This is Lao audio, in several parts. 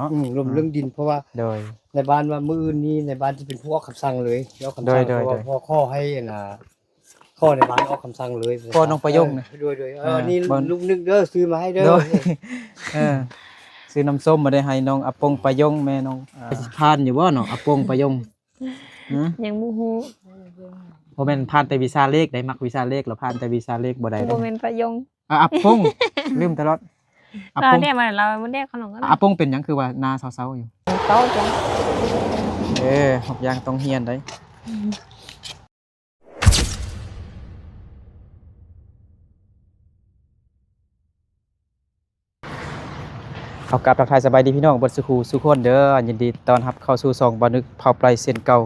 ເນາະ ອືມ ລົມເລື່ອງດິນ ເພາະວ່າ ໂດຍ ນາຍບ້ານວ່າມື້ອື່ນນີ້ນາຍບ້ານຊິເປັນຜູ້ອອກຄຳສັ່ງເລີຍ ອອກຄຳສັ່ງ ໂດຍ ໂດຍ ເພາະວ່າ ໂດຍ ເພາະຂໍໃຫ້ອັນນ່າ ຂໍໃນບ້ານອອກຄຳສັ່ງເລີຍ ພໍ່ນ້ອງປະຍົງນະ ເອີ ໂດຍໆ ເອີ ເອີ ນີ້ ບໍ່ ລູກນຶກເດີ ຊື້ມາໃຫ້ເດີ ໂດຍ ເອີ ຊື້ນ້ຳສົ້ມມາໄດ້ໃຫ້ນ້ອງອາປົງປະຍົງ ແມ່ນ້ອງ ອ່າ ຊິຜ່ານຢູ່ບໍ່ເນາະ ອາປົງປະຍົງ ຮະ ຍັງບໍ່ຮູ້ ບໍ່ແມ່ນຜ່ານແຕ່ວິຊາເລກໃດ ມັກວິຊາເລກ ແລ້ວຜ່ານແຕ່ວິຊາເລກບໍ່ໄດ້ ບໍ່ແມ່ນປະຍົງ ອາ ອາປົງ ລືມຕະຫຼອດ ອາປົງ ເອົາແດ່ມາ ລາວບໍ່ແດ່ຂະໜົມ ອາປົງເປັນຫຍັງຄືວ່າໜ້າເສົ້າໆຢູ່ ເຕົ້າຈັງ ເອີ ທຸກຢ່າງຕ້ອງຮຽນໄດ໋. ເອົາ ກາບທັກທາຍສະບາຍດີພີ່ນ້ອງເບິດສູ່ຄູ່ສູ່ຄົນເດີ ຍິນດີຕ້ອນຮັບເຂົ້າສູ່ຊ່ອງບ່າວນຶກພາວໄປເຊັ່ນເກົ່າ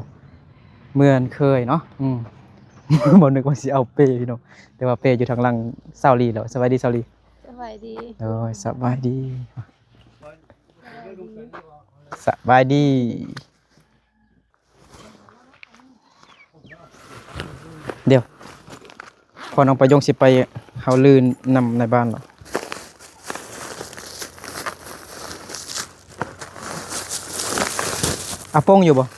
ເໝືອນເຄີຍເນາະ ອືມ ບ່າວນຶກວ່າຊິເອົາເປພີ່ນ້ອງ ແຕ່ວ່າເປຢູ່ທາງຫຼັງສາວລີແລ້ວ ສະບາຍດີສາວລີ ສະບາຍດີ ໂດຍ ສະບາຍດີ ສະບາຍດີ. ດຽວ ພໍ່ນ້ອງປະຍົງຊິໄປ ເຮົາລືນນຳນາຍບ້ານເນາະ ອາປົງຢູ່ບໍ່?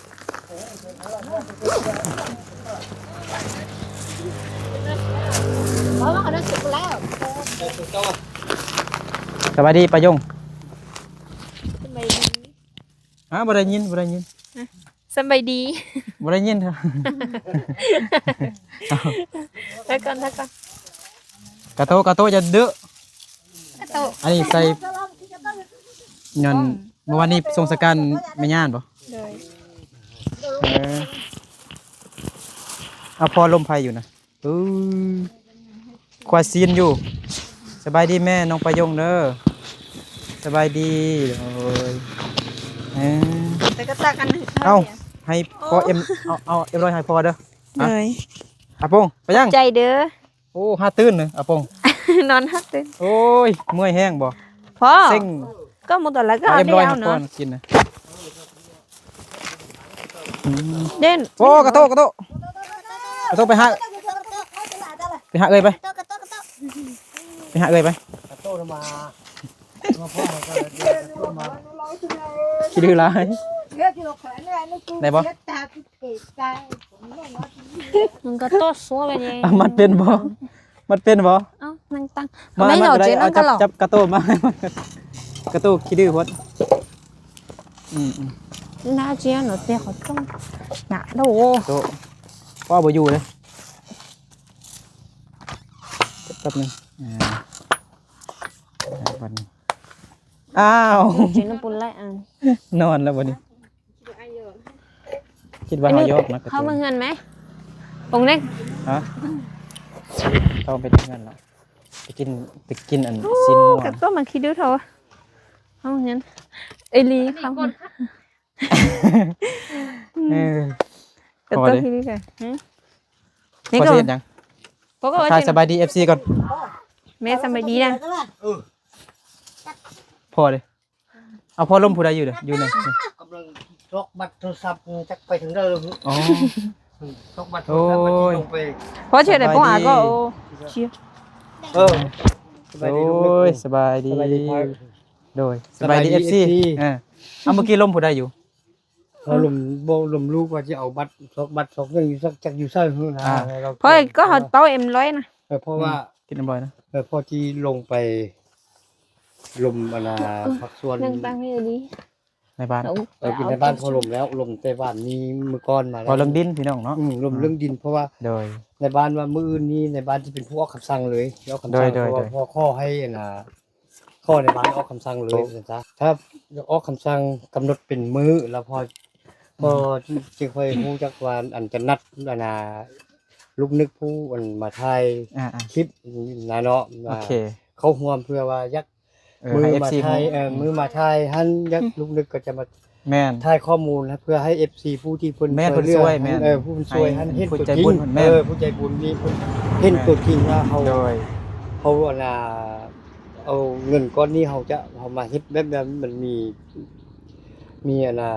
ສະບາຍດີປະຍົງ ສະບາຍດີ ຮະ ບໍ່ໄດ້ຍິນ ບໍ່ໄດ້ຍິນ ຮະ ສະບາຍດີ ບໍ່ໄດ້ຍິນ ຖ້າກ່ອນ ຖ້າກ່ອນ ກາໂຕ ກາໂຕ ຢ່າດື້ ກາໂຕ ອັນນີ້ໃສ່ ຍ້ອນມື້ວານນີ້ສົ່ງສະການແມ່ຍ່ານບໍ່? ໂດຍ ເອີ ເອົາ ພໍລົມໄພຢູ່ນະ. ເອີ ຄວາຍຊີນຢູ່ ສະບາຍດີແມ່ນ້ອງປະຍົງເດີ ສະບາຍດີ ໂອ້ຍ ເອີ ແຕ່ກໍຕັກອັນໜຶ່ງ ເອົາ ໃຫ້ພໍ່ ເອັມ ເອົາ ເອັມຮ້ອຍໃຫ້ພໍ່ເດີ ໂດຍ ອາປົງ ໄປຍັງ ໃຈເດີ ໂອ້ ຫາຕື່ນເດີ ອາປົງ ນອນຫາຕື່ນ ໂອ້ຍ ເມື່ອຍແຮງບໍ່? ພໍ ເຊັງ ກໍໝົດແລ້ວກໍເອົາ ເອັມຮ້ອຍໃຫ້ພໍ່ກິນນະ. ອືມ ເດັ່ນ ໂອ້ ກະໂຕະ ກະໂຕະ ກະໂຕະ ໄປຫາ ໄປຫາເອື້ອຍໄປ ໄປຫາເອື້ອຍໄປ ຂີ້ດື້ຫຼາຍ ໄດ້ບໍ່? ມັນກະໂຕະໂຊເລີຍ ມັດເປັນບໍ່? ມັດເປັນບໍ່? ເອົ້າ ນັ່ງຕັ້ງ ມາ ມາ ເອົາ ເອົາ ຈັບ ຈັບກະໂຕະມາ ກະໂຕະຂີ້ດື້ໂພດ ອືມໆ ໜ້າເຈ້ຍເນາະ ແຕ່ເຂົາຕ້ອງໜ້າໂດ ໂຕະ ພໍ່ບໍ່ຢູ່ເດ້ ແປັບໜຶ່ງ ອ່າ ບັດນີ້ ອ້າວ ກິນນ້ຳປຸ້ນຫຼາຍອັນ ນອນແລ້ວບັດນີ້. ຄິດວ່າເຮົາຢອກນະ ເຂົ້າມາເຮືອນໄໝ ປົງເນັ່ງ ຮະ ເຂົ້າໄປໃນເຮືອນແລ້ວ ໄປກິນ ໄປກິນອັນຊີ້ນງົວ ກະຕົວມັນຂີ້ດື້ເທົ່າ ເຂົ້າມາເຮືອນ ເອີຍລີ ເຂົ້າມາ ເອີ ກະຕົວຂີ້ດື້ເທົ່າ ຫື ນີ້ກໍ ພໍ່ຊິເຮັດຫຍັງ? ພໍ່ກໍວ່າ ທັກທາຍສະບາຍດີ ເອັຟຊີ ກ່ອນ ແມ່ສະບາຍດີນະ ພໍ່ເດ້ ເອົາ ພໍ່ລົມຜູ້ໃດຢູ່ເດີ ຢູ່ໃນ ກຳລັງຊອກບັດໂທລະສັບ ຈັກໄປເຖິງໃດແລ້ວ ອໍ ຊອກບັດໂທລະສັບ ໂອ້ຍ ຊິລົງໄປ ພໍ່ເຊື່ອໄດ້ ສະບາຍດີ ປົງອາກໍ ໂອ້ ເຊື່ອ ເອີ ສະບາຍດີ ໂອ້ຍ ສະບາຍດີ ສະບາຍດີ ໂດຍ ສະບາຍດີ ສະບາຍດີ ເອັຟຊີ ເອັຟຊີ ເອີ ເອົາ ເມື່ອກີ້ລົມຜູ້ໃດຢູ່? ເຮົາລົມ ບໍ່ລົມລູກວ່າຊິເອົາບັດ ຊອກບັດ ຊອກຫຍັງຢູ່ ຈັກ ຈັກຢູ່ໃສຫັ້ນນະ ອ່າ ເຮົາ ເພາະກໍເຮົາເຕົ້າເອັມຮ້ອຍນະ ເອີ ເພາະວ່າ ອືມ ກິນເອັມຮ້ອຍນະ ເອີ ພໍຊິລົງໄປ ລົມອັນນ່າ ເອີ ພາກສ່ວນ ນັ່ງຕັ້ງໃຫ້ດີ ໃນບ້ານ ເອີ ເປັນໃນບ້ານເຂົາລົມແລ້ວ ລົມແຕ່ບ້ານນີ້ມື້ກ່ອນມາແລ້ວ ເວົ້າເລື່ອງດິນພີ່ນ້ອງເນາະ ອືມ ລົມເລື່ອງດິນ ເພາະວ່າ ໂດຍ ໃນບ້ານວ່າມື້ອື່ນນີ້ໃນບ້ານຊິເປັນຜູ້ອອກຄຳສັ່ງເລີຍ ອອກຄຳສັ່ງ ໂດຍ ໂດຍ ເພາະວ່າ ໂດຍ ຂໍໃຫ້ອັນນ່າ ຂໍໃນບ້ານອອກຄຳສັ່ງເລີຍ ໂອ້ ວ່າຊັ້ນຊະ ຖ້າອອກຄຳສັ່ງກຳນົດເປັນມື້ ແລ້ວພໍ ພໍ ອືມ ຈຶ່ງຄ່ອຍຮູ້ຈັກວ່າ ອັນຈະນັດ ອັນນ່າ ລູກນຶກຜູ້ ອັນມາຖ່າຍ ອ່າໆ ຄລິບນະເນາະ ໂອເຄ ເຂົ້າຮ່ວມ ເພື່ອວ່າຢາກ ເອີ ມື້ມາຖ່າຍ ເອີ ອືມ ມື້ມາຖ່າຍຫັ້ນ ຢາກ ອືມ ລູກນຶກກໍຈະມາ ແມ່ນ ຖ່າຍຂໍ້ມູນເພື່ອໃຫ້ເອັຟຊີຜູ້ທີ່ເພິ່ນ ແມ່ນ ຊ່ວຍເຫຼືອ ເພິ່ນຊ່ວຍ ແມ່ນ ເອີ ຜູ້ຊ່ວຍຫັ້ນເຫັນຕົວຈິງ ເອີ ຜູ້ໃຈບຸນ ແມ່ນ ເອີ ຜູ້ໃຈບຸນນີ້ເພິ່ນເຫັນ ແມ່ນ ຕົວຈິງວ່າເຮົາ ໂດຍ ເຮົາ ອັນນ່າ ເອົາເງິນກ້ອນນີ້ເຮົາຈະ ເຮົາມາເຮັດແບບນັ້ນ ມັນມີ ມີອັນນ່າ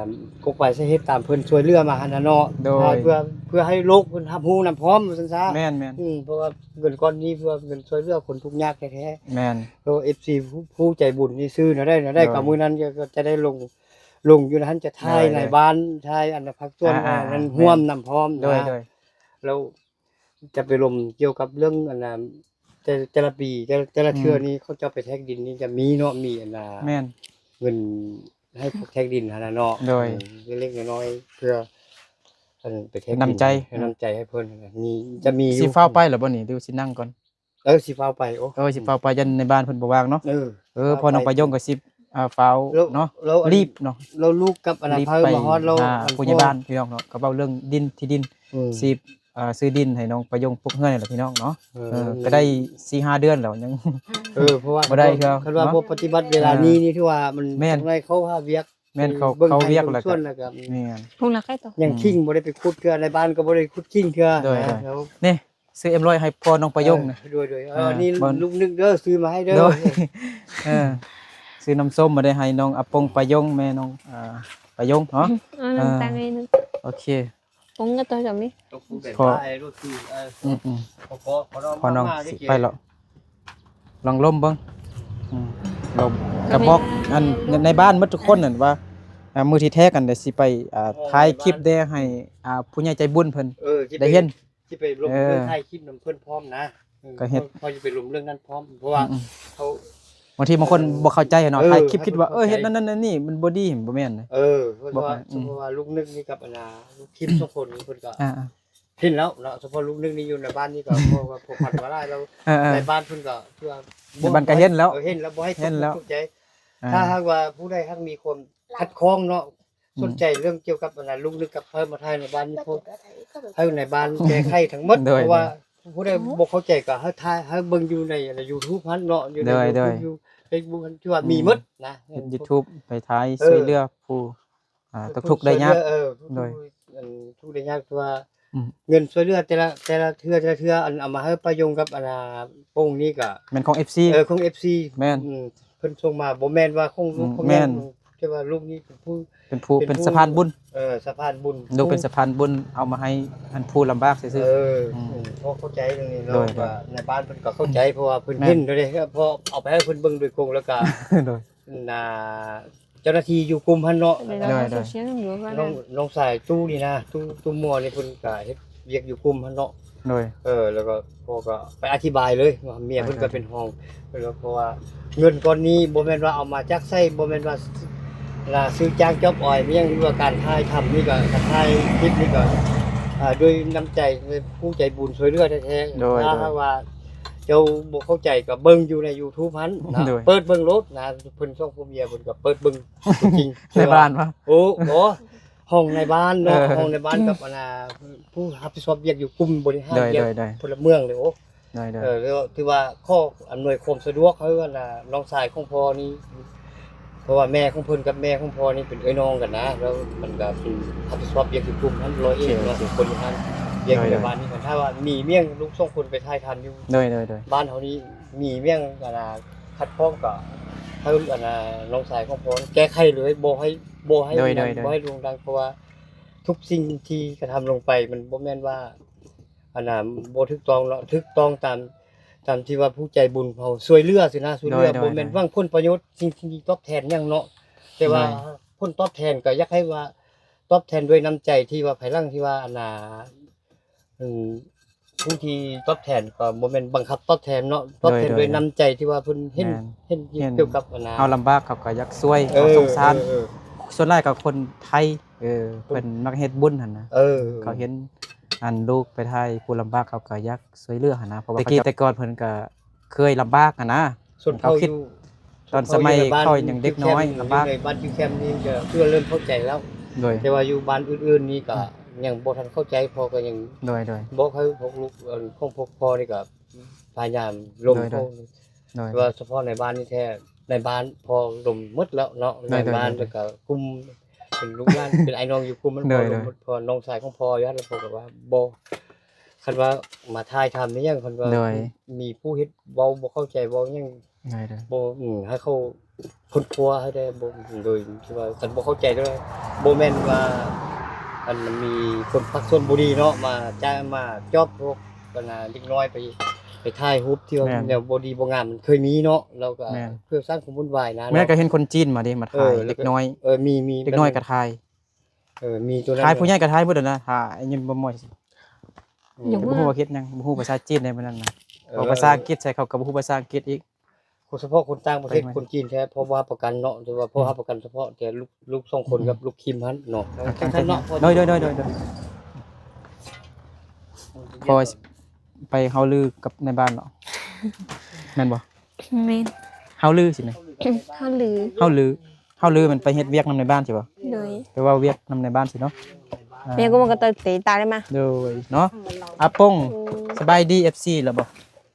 ກົກໄປສາເຫດຕາມເພິ່ນຊ່ວຍເຫຼືອມາຫັ້ນນະເນາະ ໂດຍ ເພື່ອ ເພື່ອໃຫ້ໂລກເພິ່ນຮັບຮູ້ນຳພ້ອມວ່າຊັ້ນຊະ ແມ່ນໆ ອືມ ເພາະວ່າເງິນກ້ອນນີ້ເພື່ອເງິນຊ່ວຍເຫຼືອຄົນທຸກຍາກແທ້ໆ ແມ່ນ ເພາະວ່າເອັຟຊີຜູ້ ຜູ້ໃຈບຸນນີ້ຊື້ແນວໃດແນວໃດ ໂດຍ ກໍມື້ນັ້ນກໍ ກໍຈະໄດ້ລົງ ລົງຢູ່ຫັ້ນ ຈະຖ່າຍ ໂດຍ ໃນ ໂດຍ ບ້ານ ຖ່າຍອັນພາກສ່ວນ ອ່າໆ ນັ້ນ ແມ່ນ ຮ່ວມນຳພ້ອມນະ ໂດຍ ໂດຍ ແລ້ວ ຈະໄປລົມກ່ຽວກັບເລື່ອງອັນນ່າ ແຕ່ ແຕ່ລະປີ ແຕ່ ແຕ່ລະເທື່ອ ອືມ ນີ້ເຂົາເຈົ້າໄປແທກດິນນີ້ຈະມີເນາະ ມີອັນນ່າ ແມ່ນ ເງິນໃຫ້ພວກແທກດິນຫັ້ນນະເນາະ ໂດຍ ເອີ ເລັກໆນ້ອຍໆ ເພື່ອອັນໄປແທກດິນ ນ້ຳໃຈ ໃຫ້ນ້ຳໃຈໃຫ້ເພິ່ນຫັ້ນນະ ມີ ຈະມີຢູ່ ຊິຟ້າວໄປແລ້ວບໍ່ນີ້ ຫຼືຊິນັ່ງກ່ອນ? ເອີ ຊິຟ້າວໄປ ໂອ້ ເອີ ຊິຟ້າວໄປ ຢ້ານໃນບ້ານເພິ່ນບໍ່ວ່າງເນາະ ເອີ ເອີ ພໍ່ນ້ອງປະຍົງກໍຊິ ອ່າ ຟ້າວເນາະ ແລ້ວ ແລ້ວອັນ ລີບເນາະ ແລ້ວລູກກັບອັນນາ ໄປ ພາມາຮອດແລ້ວ ຫາຜູ້ໃຫຍ່ບ້ານ ພີ່ນ້ອງເນາະ ກໍເວົ້າເລື່ອງດິນ ທີ່ດິນ ອືມ ຊິ ອ່າ ຊື້ດິນໃຫ້ນ້ອງປະຍົງປຸກເຮືອນນີ້ແຫຼະ ພີ່ນ້ອງເນາະ ເອີ ເອີ ກໍໄດ້ສີ່ຫ້າເດືອນແລ້ວ ຍັງ ເອີ ເພາະວ່າ ບໍ່ໄດ້ເທື່ອ ຄັນວ່າ ເນາະ ບໍ່ປະຕິບັດເວລານີ້ ເອີ ນີ້ຖືວ່າມັນ ແມ່ນ ຕ້ອງໄດ້ເຂົ້າຫາວຽກ ແມ່ນ ເຂົ້າ ເບິ່ງ ເຂົ້າວຽກແລ້ວກໍ ແມ່ນ ພຸ້ນລະໃກ້ຕໍ່ ຍັງ ອືມ ຄິງບໍ່ໄດ້ໄປຂຸດເທື່ອ ໃນບ້ານກໍບໍ່ໄດ້ຂຸດຄິງເທື່ອ ໂດຍ ນະ ໂດຍ ແລ້ວ ນີ້ ຊື້ເອັມຮ້ອຍໃຫ້ພໍ່ນ້ອງປະຍົງ ເອີ ນະ ໂດຍໆ ເອີ ເອີ ອັນນີ້ ເບິ່ງ ລູກໜຶ່ງເດີ ຊື້ມາໃຫ້ເດີ ໂດຍ ເອີ ຊື້ນ້ຳສົ້ມມາໄດ້ໃຫ້ນ້ອງອາປົງປະຍົງ ແມ່ນ້ອງ ອ່າ ປະຍົງເນາະ ເອີ ເອີ ໂອເຄ ປົງກໍຕົວຈຳນີ້ ອືມໆ ພໍ່ນ້ອງຊິໄປແລ້ວ ລອງລົມເບິ່ງ ອືມ ລົມ ກໍບອກອັນໃນບ້ານໝົດທຸກຄົນນັ້ນວ່າ ອ່າ ມື້ທີ່ແທ້ກັນດຽວຊິໄປ ອ່າ ຖ່າຍຄລິບແດ່ໃຫ້ ອ່າ ຜູ້ໃຫຍ່ໃຈບຸນເພິ່ນ ເອີ ໄດ້ເຫັນ ຊິໄປລົມ ເອີ ເລື່ອງຖ່າຍຄລິບນຳເພິ່ນພ້ອມນະ ເອີ ກໍເຮັດ ພໍ ພໍຊິໄປລົມເລື່ອງນັ້ນພ້ອມ ເພາະວ່າ ອືມໆ ເຂົາ ບາງທີບາງຄົນ ເອີ ບໍ່ເຂົ້າໃຈເນາະ ເອີ ຖ້າຄິດ ຄິດວ່າ ເອີ ເຮັດນັ້ນນັ້ນນີ້ ມັນບໍ່ດີ ມັນບໍ່ແມ່ນເດ້ ເອີ ເພາະວ່າ ອືມ ສົມມຸດວ່າລູກໜຶ່ງນີ້ກັບອັນນ່າ ລູກທີມສອງຄົນນີ້ ເພິ່ນກໍ ອ່າໆ ເຫັນແລ້ວເນາະ ສະເພາະລູກໜຶ່ງນີ້ຢູ່ໃນບ້ານນີ້ກໍ ເພາະວ່າພົວພັນມາຫຼາຍແລ້ວ ເອີໆ ໃນບ້ານເພິ່ນກໍຄືວ່າ ໃນບ້ານກໍເຫັນແລ້ວ ເອີ ເຫັນແລ້ວ ບໍ່ໃຫ້ ເຫັນແລ້ວ ຕົກໃຈ ອ່າ ຖ້າຫາກວ່າຜູ້ໃດຫາກມີຄວາມ ຂັດຂ້ອງເນາະ ອືມ ສົນໃຈເລື່ອງກ່ຽວກັບອັນນັ້ນ ລູກນຶກກັບເພິ່ນມາຖ່າຍໃນບ້ານນີ້ ເພິ່ນໃຫ້ໃນບ້ານແກ້ໄຂທັງໝົດ ໂດຍ ເພາະວ່າ ໂດຍ ຜູ້ໃດບໍ່ເຂົ້າໃຈກໍໃຫ້ຖ່າຍ ໃຫ້ເບິ່ງຢູ່ໃນ ໃນຢູທູບຫັ້ນເນາະ ຢູ່ໃນ ໂດຍ ຢູທູບ ໂດຍ ຢູ່ເຟສບຸກຫັ້ນ ທີ່ວ່າ ອືມ ມີໝົດນະ ເຮັດຢູທູບໄປຖ່າຍ ເອີ ຊ່ວຍເຫຼືອຜູ້ ອ່າ ທຸກ ທຸກໄດ້ຍາກ ເອີ ໂດຍ ອັນທຸກໄດ້ຍາກ ທີ່ວ່າ ອືມ ເງິນຊ່ວຍເຫຼືອແຕ່ລະ ແຕ່ລະເທື່ອ ແຕ່ລະເທື່ອ ອັນເອົາມາໃຫ້ປາຍົງກັບອັນ ອ່າ ໂປ່ງນີ້ກໍແມ່ນຂອງເອັຟຊີ ເອີ ຂອງເອັຟຊີ ແມ່ນ ອືມ ເພິ່ນສົ່ງມາ ບໍ່ແມ່ນວ່າຂອງລູກ ອືມ ຂອງແມ່ ແມ່ນ ແຕ່ວ່າລູກນີ້ເປັນຜູ້ ເປັນຜູ້ ເປັນ ເປັນສະພານບຸນ ເອີ ສະພານບຸນ ລູກເປັນສະພານບຸນ ເອົາມາໃຫ້ອັນຜູ້ລຳບາກຊື່ໆ ເອີ ອືມ ອືມ ພໍເຂົ້າໃຈເລື່ອງນີ້ເນາະ ໂດຍ ວ່າໃນບ້ານເພິ່ນກໍເຂົ້າໃຈ ເພາະວ່າເພິ່ນ ແມ່ນ ເຫັນໂດຍເດ້ ເພາະເອົາໄປໃຫ້ເພິ່ນເບິ່ງໂດຍກົງ ແລ້ວກໍ ໂດຍ ນາ ເຈົ້າໜ້າທີ່ຢູ່ກຸ່ມຫັ້ນເນາະ ໂດຍ ໂດຍ ນ້ອງ ນ້ອງຊາຍຕູ້ນີ້ນະ ຕູ້ ຕູ້ມົວນີ້ ເພິ່ນກະເຮັດວຽກຢູ່ກຸ່ມຫັ້ນເນາະ ໂດຍ ເອີ ແລ້ວກໍພໍ່ກໍໄປອະທິບາຍເລີຍວ່າເມຍເພິ່ນ ໂດຍ ກໍເປັນຫ່ວງ ເພິ່ນກໍ ເພາະວ່າເງິນກ້ອນນີ້ບໍ່ແມ່ນວ່າເອົາມາຈາກໃສ ບໍ່ແມ່ນວ່າ ລະ ຊື້ຈ້າງຈອບອອຍ ມີຫຍັງ ຫຼືວ່າການຖ່າຍທຳນີ້ກໍ ການຖ່າຍຄລິບນີ້ກໍ ອ່າ ດ້ວຍນ້ຳໃຈ ຜູ້ໃຈບຸນຊ່ວຍເຫຼືອແທ້ໆ ໂດຍ ຖ້າ ໂດຍ ຫາກວ່າ ເຈົ້າບໍ່ເຂົ້າໃຈກໍເບິ່ງຢູ່ໃນຢູທູບຫັ້ນນະ ໂດຍ ເປີດເບິ່ງໂລດນະ ເພິ່ນສອງຜົວເມຍເພິ່ນກໍເປີດເບິ່ງຕົວຈິງ ໃນບ້ານວະ ໂອ້ ບໍ່ ຫ້ອງໃນບ້ານເນາະ ເອີ ຫ້ອງໃນບ້ານກັບອັນນ່າ ຜູ້ຮັບຜິດຊອບວຽກຢູ່ກຸ່ມບໍລິຫານ ໂດຍ ວຽກ ໂດຍ ໂດຍ ພົນລະເມືອງເລີຍ ໂອ້ ໂດຍ ໂດຍ ເອີ ແລ້ວຖືວ່າຂໍອຳນວຍຄວາມສະດວກໃຫ້ອັນນ່າ ນ້ອງຊາຍຂອງພໍ່ນີ້ ເພາະວ່າແມ່ຂອງເພິ່ນກັບແມ່ຂອງພໍ່ນີ້ເປັນເອື້ອຍນ້ອງກັນນະ ແລ້ວມັນກໍເປັນຮັບຜິດຊອບວຽກຢູ່ກຸ່ມຫັ້ນ ຮ້ອຍເອັດ ໂອເຄ ເນາະ ໂອເຄ ຄົນຢູ່ຫັ້ນ ໂດຍ ວຽກຢູ່ໃນ ໂດຍ ບ້ານນີ້ ຄັນຖ້າວ່າມີຫຍັງ ລູກສອງຄົນໄປຖ່າຍທຳຢູ່ ໂດຍ ໂດຍ ໂດຍ ບ້ານເຮົານີ້ ມີຫຍັງ ອັນນ່າ ຂັດຂ້ອງກໍໃຫ້ ອັນນ່າ ນ້ອງຊາຍຂອງພໍ່ແກ້ໄຂເລີຍ ບໍ່ໃຫ້ ບໍ່ໃຫ້ ໂດຍ ໂດຍ ໂດຍ ບໍ່ໃຫ້ໂດ່ງດັງ ເພາະວ່າທຸກສິ່ງທີ່ກະທຳລົງໄປ ມັນບໍ່ແມ່ນວ່າ ອັນນ່າ ບໍ່ຖືກຕ້ອງເນາະ ຖືກຕ້ອງຕາມ ຕາມທີ່ວ່າຜູ້ໃຈບຸນເຮົາຊ່ວຍເຫຼືອຊີ້ນະ ຊ່ວຍເຫຼືອ ໂດຍ ໂດຍ ບໍ່ແມ່ນຫວັງຜົນປະໂຫຍດ ສິ່ງທີ່ຕອບແທນຫຍັງເນາະ ແຕ່ວ່າ ໂດຍ ຜົນຕອບແທນກໍຢາກໃຫ້ວ່າ ຕອບແທນດ້ວຍນ້ຳໃຈທີ່ວ່າ ພາຍຫຼັງທີ່ວ່າ ອັນນ່າ ເອີ ຜູ້ທີ່ຕອບແທນກໍບໍ່ແມ່ນບັງຄັບຕອບແທນເນາະ ຕອບແທນ ໂດຍ ໂດຍ ດ້ວຍນ້ຳໃຈທີ່ວ່າເພິ່ນເຫັນ ແມ່ນ ເຫັນ ເຫັນກ່ຽວກັບອັນນ່າ ເຮົາລຳບາກເຂົາກໍຢາກຊ່ວຍ ເອີ ເຂົາສົງສານ ເອີ ເອີ ສ່ວນຫຼາຍກໍຄົນໄທ ເອີ ເພິ່ນມັກເຮັດບຸນຫັ້ນນະ ເອີ ເຂົາເຫັນອັນລູກໄປຖ່າຍຜູ້ລຳບາກ ເຂົາກໍຢາກຊ່ວຍເຫຼືອຫັ້ນນະ ເພາະວ່າແຕ່ກີ້ແຕ່ກ່ອນເພິ່ນກໍເຄີຍລຳບາກຫັ້ນນະ ຊົນເຜົ່າຢູ່ ຕອນສະໄໝເຂົາຍັງເດັກນ້ອຍລຳບາກ ຢູ່ໃນບ້ານຢູ່ແຄມນີ້ກໍຄືວ່າເລີ່ມເຂົ້າໃຈແລ້ວ ໂດຍ ແຕ່ວ່າຢູ່ບ້ານອື່ນໆນີ້ກໍ ອືມ ຍັງບໍ່ທັນເຂົ້າໃຈ ພໍ່ກໍຍັງ ໂດຍ ໂດຍ ບອກໃຫ້ພວກລູກ ເອີ ຂອງພວກພໍ່ນີ້ກໍພະຍາຍາມລົມ ໂດຍ ໂດຍ ເຂົ້າ ໂດຍ ແຕ່ວ່າສະເພາະໃນບ້ານນີ້ແທ້ ໃນບ້ານພໍ່ລົມໝົດແລ້ວເນາະ ໂດຍ ໃນບ້ານ ໂດຍ ແລ້ວກໍກຸ່ມເປັນລູກຫຼານ ເປັນອ້າຍນ້ອງຢູ່ກຸ່ມມັນ ໂດຍ ບໍ່ລົມ ໂດຍ ເພາະນ້ອງຊາຍຂອງພໍ່ຢູ່ຫັ້ນ ແລ້ວພໍ່ກໍວ່າບໍ່ ຄັນວ່າມາຖ່າຍທຳອີ່ຫຍັງ ຄັນວ່າ ໂດຍ ມີຜູ້ເຮັດເວົ້າບໍ່ເຂົ້າໃຈເວົ້າຫຍັງ ໂດຍ ໂດຍ ບໍ່ ອືມ ໃຫ້ເຂົາ ຄົ້ນຄວ້າໃຫ້ໄດ້ ບໍ່ ໂດຍທີ່ວ່າຄັນບໍ່ເຂົ້າໃຈເດີ ບໍ່ແມ່ນວ່າ ອັນ ມັນມີຄົນພາກສ່ວນບໍ່ດີເນາະ ມາຈ້າງ ມາຈອບພວກ ອັນນ່າ ເດັກນ້ອຍໄປ ໄປຖ່າຍຮູບທີ່ວ່າ ແມ່ນ ແນວບໍ່ດີບໍ່ງາມ ມັນເຄີຍມີເນາະ ແລ້ວກໍ ແມ່ນ ເພື່ອສ້າງຄວາມວຸ້ນວາຍນະ ແມ່ນ ເນາະ ກໍເຫັນຄົນຈີນມາເດ້ ມາ ເອີ ຖ່າຍ ແລ້ວກໍ ເດັກນ້ອຍ ເອີ ມີ ມີ ເດັກນ້ອຍກໍຖ່າຍ ເອີ ມີຕົວນັ້ນ ຖ່າຍ ເອີ ຜູ້ໃຫຍ່ກໍຖ່າຍເບິດຫັ້ນນະ ຖ້າໄອ້ຍິນບໍ່ໝ່ອຍ ອືມ ຍັງບໍ່ຮູ້ວ່າເຮັດຫຍັງ ບໍ່ຮູ້ພາສາຈີນໃດມື້ນັ້ນນະ ເອີ ເວົ້າພາສາອັງກິດໃສ່ ເຂົາກໍບໍ່ຮູ້ພາສາອັງກິດອີກ ໂດຍສະເພາະຄົນຕ່າງປະເທດ ໄປມາ ຄົນຈີນແທ້ ເພາະວ່າຮັບປະກັນເນາະ ແຕ່ວ່າເພາະ ອືມ ຮັບປະກັນສະເພາະແຕ່ລູກ ລູກສອງຄົນ ອືມ ກັບລູກຄິມຫັ້ນເນາະ ເອົາ ຈັ່ງຊັ້ນເນາະ ໂດຍ ໂດຍ ໂດຍ ໂດຍ ໂດຍ ພໍໄປເຮົາລືກັບນາຍບ້ານເນາະ ແມ່ນບໍ່? ແມ່ນ ເຮົາລືຊີ້ແມ່ນ ເຮົາລື ເຮົາລື ເຮົາລືແມ່ນໄປເຮັດວຽກນຳນາຍບ້ານຊີ້ບໍ່? ໂດຍ ໄປເວົ້າວຽກນຳນາຍບ້ານຊີ້ເນາະ ອ່າ ແມ່ກໍມັນກໍເຕີເຕຕາໄດ້ມາ ໂດຍເນາະ ອາປົງ ໂອ້ ສະບາຍດີ ເອັຟຊີ ແລ້ວບໍ່? ຫ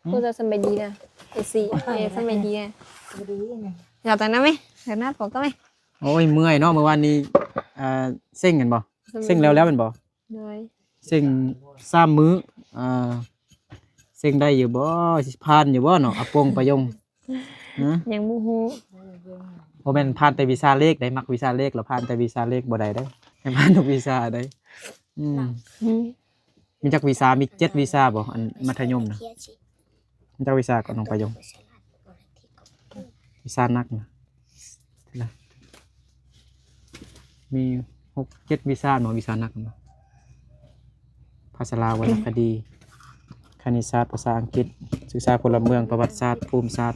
ຶ? ໂອ້ ສະບາຍດີນະ ເອັຟຊີ ເອີ ສະບາຍດີນະ ຢາກຕັງນຳແມ ຢາກນັດພໍກໍແມ ໂອ້ຍ ເມື່ອຍເນາະ ມື້ວານນີ້ ອ່າ ເສັງແມ່ນບໍ່? ເສັງແລ້ວແລ້ວແມ່ນບໍ່? ໂດຍ ເສັງສາມມື້ ອ່າ ເສັງໄດ້ຢູ່ບໍ່? ຊິຜ່ານຢູ່ບໍ່ເນາະ ອາປົງປາຍົງ? ຫຶ? ຍັງບໍ່ຮູ້ ບໍ່ແມ່ນຜ່ານແຕ່ວິຊາເລກໃດ ມັກວິຊາເລກ ແລ້ວຜ່ານແຕ່ວິຊາເລກບໍ່ໄດ້ເດ້ ໃຫ້ຜ່ານທຸກວິຊາໃດ ອືມ ອືມ ມີຈັກວິຊາ? ມີເຈັດວິຊາບໍ່? ອັນມັດທະຍົມນະ ມີຈັກວິຊາກໍນ້ອງປາຍົງ? ວິຊາໜັກນະ ມີຫົກເຈັດວິຊາເນາະ ວິຊາໜັກເນາະ ພາສາລາວ ວັນນະຄະດີ ຄະນິດສາດ ພາສາອັງກິດ ສຶກສາພົນລະເມືອງ ປະຫວັດສາດ ພູມສາດ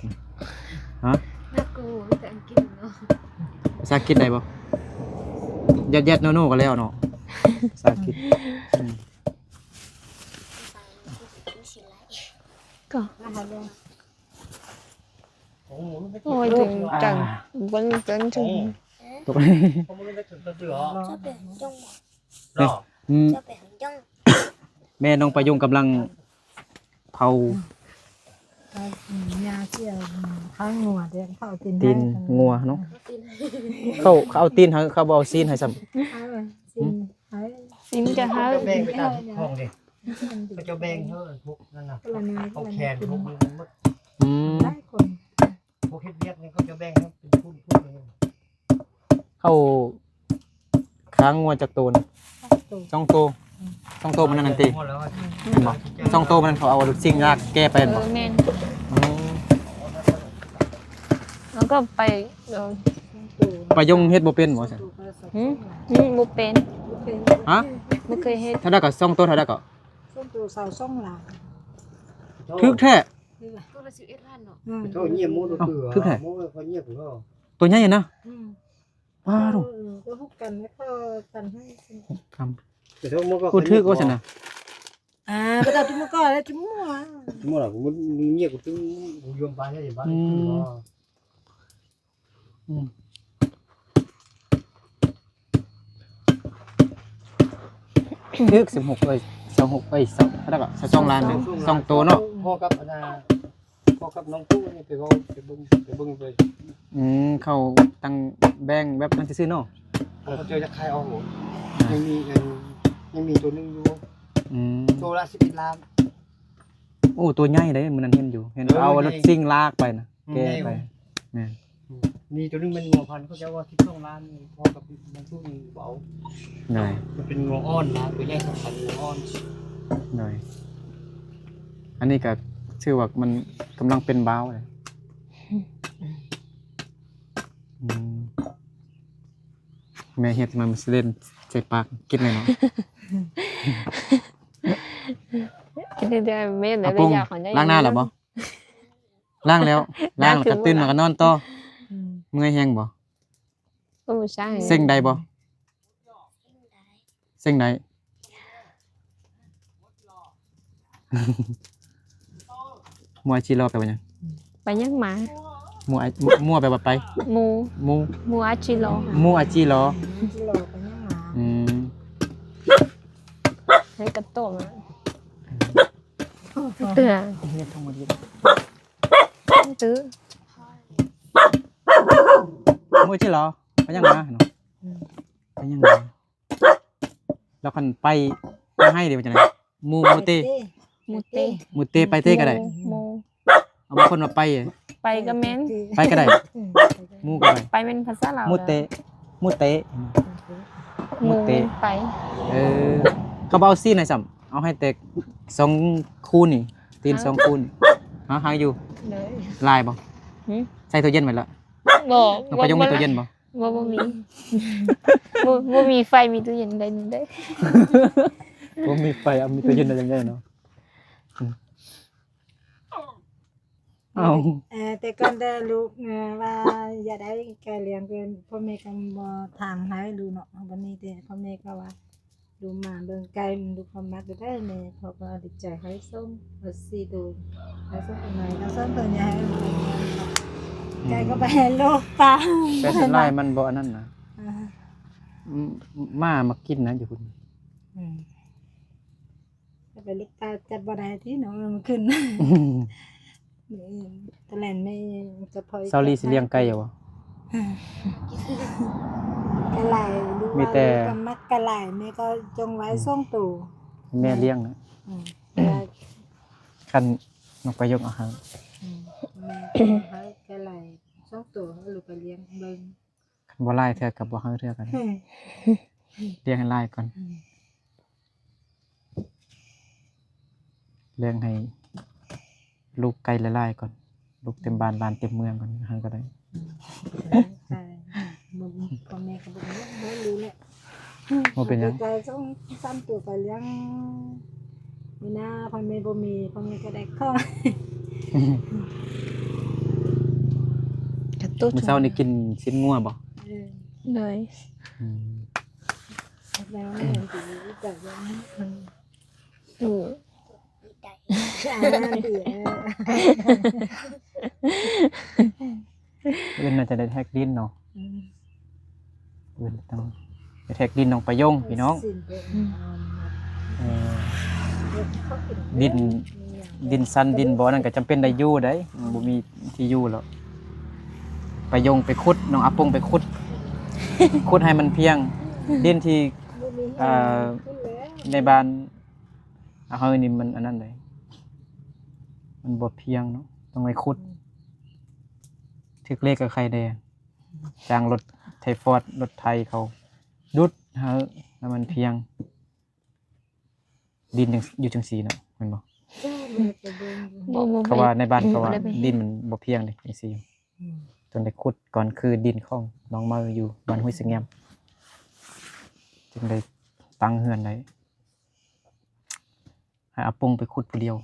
ຮະ? ໜັກກວ່າ ມີແຕ່ອັງກິດເນາະ ພາສາອັງກິດໄດ້ບໍ່? ແຢດໆ ໂນໆ ກໍແລ້ວເນາະ ພາສາອັງກິດ ອືມ ກໍ ໂອ້ຍ ເຖິງຈັງ ເບິ່ງເຖິງ ເຈົ້າໄປຫາຈ້ອງບໍ່? ອືມ ແມ່ນ້ອງປາຍົງກຳລັງເຜົາ ເອົາ ອືມ ຍາເຊື້ອ ອືມ ຂາງົວເດ້ ເຂົາເອົາຕີນ ຕີນ ໄດ້ ງົວເນາະ ເຂົາ ເຂົາເອົາຕີນໃຫ້ ເຂົາບໍ່ເອົາຊີ້ນໃຫ້ຊ້ຳ ເອົາຊີ້ນ ອືມ ໃຫ້ ຊີ້ນກະໃຫ້ ເຂົາເຈົ້າແບ່ງໄປຕາມຂອງເດ້ ເຂົາເຈົ້າແບ່ງໃຫ້ພວກນັ້ນນະ ຄົນລະໜ່ວຍ ເອົາແຂນ ຄົນລະໜ່ວຍ ພວກນີ້ໝົດ ອືມ ຫຼາຍຄົນ ພວກເຮັດວຽກນີ້ເຂົາເຈົ້າແບ່ງໃຫ້ເປັນຜູ້ໆ ເຂົາ ຂາງົວຈັກໂຕນະ? ສອງໂຕ ສອງໂຕ ອືມ ສອງໂຕມັນນັ້ນຕິ ເຫັນບໍ່? ສອງໂຕມັນນັ້ນເຂົາເອົາລູກຊິງລາກແກ້ໄປ ເອີ ບໍ່? ແມ່ນ ອືມ ແລ້ວກໍໄປ ເອີ ປາຍົງເຮັດບໍ່ເປັນບໍ່ຊັ້ນ? ຫຶ? ຫຶ? ບໍ່ເປັນ ບໍ່ເປັນ ຮະ? ບໍ່ເຄີຍເຮັດ ເທົ່າໃດກໍ ສອງໂຕເທົ່າໃດກໍ? ສອງໂຕຊາວສອງລ້ານ ຖືກແທ້ ຖືກລະສິບເອັດລ້ານເນາະ ອືມ ເທົ່າງຽມໝົດ ເອົ້າ ຖືກແທ້ ໂຕໃຫຍ່ນະ ອືມ ວ້າວ ເອີ ກໍຮູ້ກັນແລ້ວກໍກັນໃຫ້ ກຳ ຄືຖືກວ່າຊັ້ນນະ ອ່າ ບໍ່ຕ້ອງຈຸມະກໍແລ້ວຈຸມະ ຈຸມະລະ ມຶງເງຍກູຕຶງ ກູຍອມປານໃຫ້ບ້ານ ອືມ ອືມ ຖືກສິບຫົກ ເອີຍ ຊາວຫົກ ເອີຍ ຊາວ ເທົ່າໃດກໍ ຊາວສອງລ້ານ ສອງໂຕເນາະ ພໍກັບອັນນ່າ ພໍກັບນ້ອງຕູ້ນີ້ໄປເວົ້າ ໄປເບິ່ງ ໄປເບິ່ງໄປ ອືມ ເຂົາຕັ້ງແບ່ງແບບນັ້ນຊື່ໆເນາະ ເຂົາເຈົ້າຢາກຂາຍອອກ ອ່າ ຍັງມີ ຍັງ ຍັງມີໂຕໜຶ່ງຢູ່ ອືມ ໂຕລະສິບເອັດລ້ານ ໂອ້ ໂຕໃຫຍ່ເດ້ ມື້ນັ້ນເຫັນຢູ່ ເຫັນ ເອີ ເອົາ ໃຫຍ່ ລົດຊິງລາກໄປນະ ອືມ ແກ່ໄປ ໃຫຍ່ ແມ່ນ ອືມ ມີໂຕໜຶ່ງແມ່ນງົວພັນ ເຂົາເຈົ້າວ່າສິບສອງລ້ານ ພໍກັບນາງຕູ້ນີ້ບໍ່ເອົາ ໂດຍ ມັນເປັນງົວອ່ອນນະ ໂຕໃຫຍ່ສຳຄັນງົວອ່ອນ ໂດຍ ອັນນີ້ກໍຖືວ່າມັນກຳລັງເປັນບ່າວເດ້ ອືມ ແມ່ເຮັດມາ ມັນຊິເຫຼັ້ນໃສ່ປາກກິນແນ່ເນາະ ກິນໄດ້ແມ່ນ ອາປົງ ແລ້ວຢາກ ລ້າງໜ້າແລ້ວບໍ່? ລ້າງແລ້ວ ລ້າງແລ້ວກໍຕື່ນມາກໍນອນຕໍ່ ອືມ ເມື່ອຍແຮງບໍ່? ກໍບໍ່ໃຊ່ ເສັງໄດ້ບໍ່? ເສັງໄດ້ ມົວອາຈິລໍ ແປວ່າຫຍັງ? ໄປຫຍັງມາ? ມົວອາ ມົວແປວ່າໄປ ມູ ມູ ມູອາຈິລໍ ມູອາຈິລໍ ອືມ ໃຫ້ກະໂຕມາ ເຕືອ ເຮັດທຳມະດາ ຕື້ ມື້ທີ່ລາວ ໄປຫຍັງມາເນາະ ອືມ ໄປຫຍັງມາ ແລ້ວຄັນໄປ ໄປໃຫ້ເດ້ ວ່າຈັ່ງໃດ ມູ ມູເຕ ມູເຕ ມູເຕ ໄປເຕກໍໄດ້ ໝູ່ ເອົາ ບາງຄົນວ່າໄປ ໄປກໍແມ່ນ ໄປກໍໄດ້ ໝູ່ກໍໄດ້ ໄປແມ່ນພາສາລາວ ໝູ່ເຕະ ໝູ່ເຕະ ໝູ່ເຕະ ໄປ ເອີ ເຂົາບໍ່ເອົາຊີ້ນໃຫ້ຊ້ຳ ເອົາໃຫ້ແຕ່ສອງຄູ່ນີ້ ຕີນສອງຄູ່ນີ້ ຫາ ຫາຢູ່ ໂດຍ ຫຼາຍບໍ່? ຫື? ໃສ່ຕູ້ເຢັນໄວ້ລະ ບໍ່ ນ້ອງປາຍົງມີຕູ້ເຢັນບໍ່? ບໍ່ ບໍ່ມີ ບໍ່ ບໍ່ມີໄຟ ມີຕູ້ເຢັນໄດ້ໜຶ່ງເດ້ ບໍ່ມີໄຟ ເອົາມີຕູ້ເຢັນໄດ້ຈັ່ງໃດເນາະ ເອົາ ເອີ ແຕ່ກ່ອນແຕ່ລູກ ເອີ ວ່າຢາກໄດ້ໄກ່ລ້ຽງ ເພິ່ນ ພໍ່ແມ່ກໍບໍ່ຖາມໃຫ້ລູກເນາະ ບັດນີ້ແຕ່ພໍ່ແມ່ກໍວ່າ ລູກມາເບິ່ງໄກ່ ລູກກໍມັກຢູ່ໄດ໋ແມ່ ພໍ່ກໍດີໃຈໃຫ້ສົ່ງ ເອົາສີ່ໂຕ ໃຫ້ສົ່ງຕົວໃຫຍ່ ເອົາສອງຕົວໃຫຍ່ ອືມ ໄກ່ກໍໄປໃຫ້ລູກປາ ແຕ່ສ່ວນຫຼາຍມັນບໍ່ອັນນັ້ນນະ ອ່າ ອືມ ໝາມັກກິນນະຢູ່ພຸ້ນ ອືມ ແຕ່ໄປລູກຕາຈັບບໍ່ໄດ້ຕິເນາະ ມັນຂຶ້ນ ອືມ ຕະແລນແມ່ກໍພໍ ຊາວລີຊິລ້ຽງໄກ່ຢູ່ບໍ່? ກະຫຼາຍ ມີແຕ່ ກໍມັກກະຫຼາຍ ແມ່ກໍຈົ່ງໄວ້ ອືມ ສອງໂຕ ແມ່ລ້ຽງນະ ອືມ ຄັນນ້ອງປາຍົງເອົາໃຫ້ ອືມ ແມ່ກໍໃຫ້ກະຫຼາຍສອງໂຕ ໃຫ້ລູກໄປລ້ຽງເບິ່ງ ຄັນບໍ່ຫຼາຍເທື່ອກໍບໍ່ໃຫ້ເທື່ອກໍໄດ້ ອືມ ລ້ຽງໃຫ້ຫຼາຍກ່ອນ ອືມ ລ້ຽງໃຫ້ລູກໄກ່ຫຼາຍໆກ່ອນ ລູກເຕັມບ້ານ ອືມ ຫຼານເຕັມເມືອງກ່ອນ ໃຫ້ກໍໄດ້ ອືມ ໃຊ່ ບໍ່ ພໍ່ແມ່ກໍບໍ່ຮູ້ ບໍ່ຮູ້ແຫຼະ ບໍ່ເປັນຫຍັງ ໄກ່ສອງສາມໂຕກໍລ້ຽງ ມີໜ້າພໍ່ແມ່ບໍ່ມີ ພໍ່ແມ່ກໍໄດ້ຂໍ ກະຕຸ້ນ ມື້ເຊົ້ານີ້ກິນຊີ້ນງົວບໍ່? ເອີ ໂດຍ ອືມ ແລ້ວມັນດີໃຈວ່າມັນ ອືມ ອື່ນໜ້າຈະໄດ້ແທກດິນເນາະ ອືມ ອື່ນຕ້ອງໄປແທກດິນນ້ອງປາຍົງ ພີ່ນ້ອງ ເອີ ດິນ ດິນຊັນ ດິນບໍ່ນັ້ນກໍຈຳເປັນໄດ້ຢູ່ໄດ໋ ອືມ ບໍ່ມີທີ່ຢູ່ແລ້ວ ປາຍົງໄປຂຸດ ນ້ອງອາປົງໄປຂຸດ ຂຸດໃຫ້ມັນພຽງ ດິນທີ່ ເອີ ໃນບ້ານ ອາ ເຮົານີ້ມັນອັນນັ້ນເດ້ ມັນບໍ່ພຽງເນາະ ຕ້ອງໄດ້ຂຸດ ອືມ ຖືກເລກກໍໄຄແດ່ ຈ້າງລົດໄຖຟອດ ລົດໄຖເຂົາດຸດໃຫ້ ໃຫ້ມັນພຽງ ດິນຈັ່ງ ຢູ່ຈັ່ງຊີ້ເນາະ ແມ່ນບໍ່? ບໍ່ ບໍ່ ເພາະວ່າໃນບ້ານເຂົາວ່າ ບໍ່ໄດ້ໄປເຮັດ ດິນມັນບໍ່ພຽງເດ້ ຈັ່ງຊີ້ ອືມ ຕ້ອງໄດ້ຂຸດກ່ອນ ຄືດິນຂອງນ້ອງເມົາຢູ່ບ້ານຫ້ວຍສະແງມ ຈຶ່ງໄດ້ຕັ້ງເຮືອນໄດ້. ໃຫ້ອາປົງໄປຂຸດຜູ້ດຽວ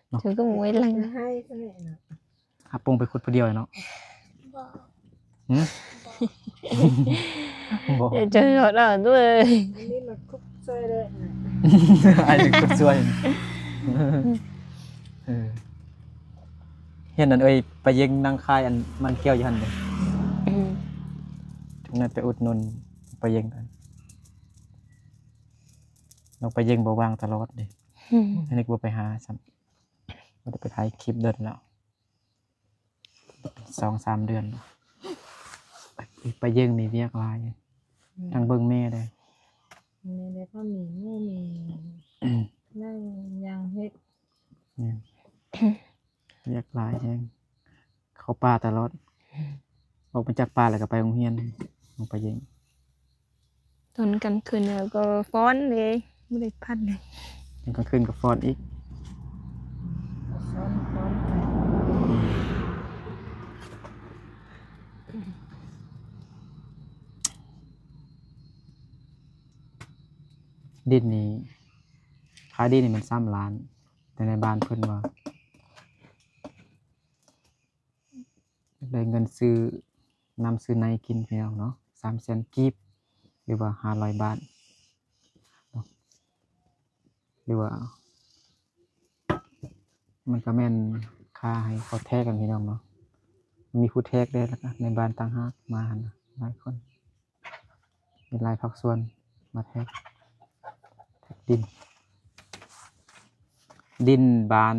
ເນາະ ເຈົ້າກໍບໍ່ໄວ້ຫຼັງ ໃຫ້ຊັ້ນແຫຼະເນາະ ອາປົງໄປຂຸດຜູ້ດຽວເນາະ ບໍ່ ຫື? ບໍ່ ເຈົ້າເອົາດ້ວຍ ອັນນີ້ມາຂຸດຊ່ວຍເລີຍ ອ້າຍຈະຂຸດຊ່ວຍ ເອີ ເຫັນອັນເອີຍປາເຢັງນັ່ງຂາຍອັນມັນຂຽວຢູ່ຫັ້ນເດ້ ອືມ ຈັ່ງນັ້ນໄປອຸດໜູນປາເຢັງ ນ້ອງປາເຢັງບໍ່ວ່າງຕະຫຼອດເດ້ ອືມ ອັນນີ້ກໍບໍ່ໄປຫາຊ້ຳ ບໍ່ໄດ້ໄປຖ່າຍຄລິບດົນແລ້ວ ສອງສາມເດືອນ ປາເຢັງນີ້ວຽກຫຼາຍ ອືມ ທັງເບິ່ງແມ່ເດ້ ແມ່ເດ້ ກໍມີໝູ່ມີ ອືມ ແມ່ນຫຍັງເຮັດ ແມ່ນ ວຽກຫຼາຍແຮງ ເຂົ້າປ່າຕະຫຼອດ ອອກມາຈາກປ່າແລ້ວກໍໄປໂຮງຮຽນ ນ້ອງປາເຢັງ ຕອນກາງຄືນແລ້ວກໍຟ້ອນເດ້ ບໍ່ໄດ້ພັກເດ້ ຕອນກາງຄືນກໍຟ້ອນອີກ ດິນນີ້ ຄ່າດິນນີ້ມັນສາມລ້ານ ແຕ່ໃນບ້ານເພິ່ນວ່າ ໄດ້ເງິນຊື້ນ້ຳຊື້ໃນກິນພີ່ນ້ອງເນາະ ສາມແສນກີບ ຫຼືວ່າຫ້າຮ້ອຍບາດເນາະ ຫຼືວ່າ ມັນກໍແມ່ນຄ່າໃຫ້ເຂົາແທກກັນພີ່ນ້ອງເນາະ ມີຜູ້ແທກເດ້ ແລ້ວກໍໃນບ້ານຕ່າງຫາກມາຫັ້ນນະ ຫຼາຍຄົນ ມີຫຼາຍພາກສ່ວນມາແທກ ແທກດິນ ດິນບ້ານ